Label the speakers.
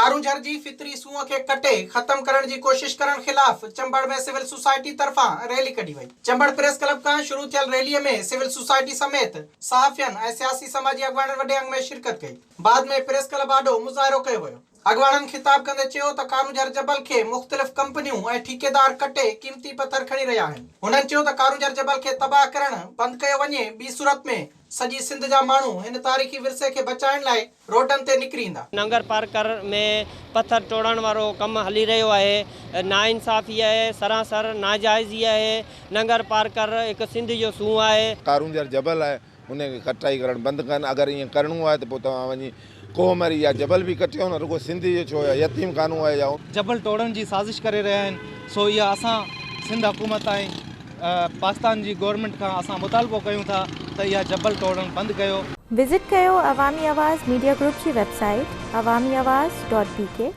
Speaker 1: ڪارونجهر جي فطري سونهن کي ڪٽي ختم ڪرڻ جي ڪوشش ڪرڻ خلاف چمبڙ ۾ سول سوسائٽي طرفان ريلي ڪڍي وئي. چمبڙ پريس ڪلب کان شروع ٿيل ريلي ۾ سول سوسائٽي سميت صحافين ۽ سياسي سماجي اڳواڻن وڏي انگ ۾ شرڪت ڪئي. بعد ۾ پريس ڪلب آڏو مظاهرو ڪيو ويو. اڳواڻن خطاب ڪندي چيو ته ڪارونجهر جبل کي مختلف ڪمپنيون ۽ ٺيڪيدار ڪٽي قيمتي پٿر کڻي رهيا آهن. هنن چيو ته ڪارونجهر جبل کي تباهه ڪرڻ بند ڪيو وڃي ٻي صورت ۾ سڄي سنڌ جا ماڻهو هن تاريخي ورثي کي بچائڻ لاء روڊن تي نڪري ايندا.
Speaker 2: ننگر پارڪر ۾ پٿر ٽوڙڻ وارو ڪم هلي رهيو آهي، ناانصافي آهي، سراسر ناجائزي آهي، ننگر پارڪر هڪ سنڌ جو سونهن آهي.
Speaker 3: ڪارونجهر جبل آهي ان کي ڪٽائي ڪرڻ بند ڪن، اگر ائين ڪرڻو آهي ته پوء توهان وڃي ڪوهه مري يا جبل به ڪٽيو نه رڳو سنڌ جو ڇو يا يتيم خانو آهي يا.
Speaker 4: جبل ٽوڙڻ جي سازش ڪري رهيا آهن سو اها اسان سنڌ حڪومت ۽ پاڪستان جي گورنمينٽ کان اسان مطالبو ڪيون ٿا ته اها جبل ٽوڙڻ بند ڪيو.
Speaker 5: وزٽ ڪيو عوامي آواز ميڊيا گروپ جي website Awami Awaz dot B K.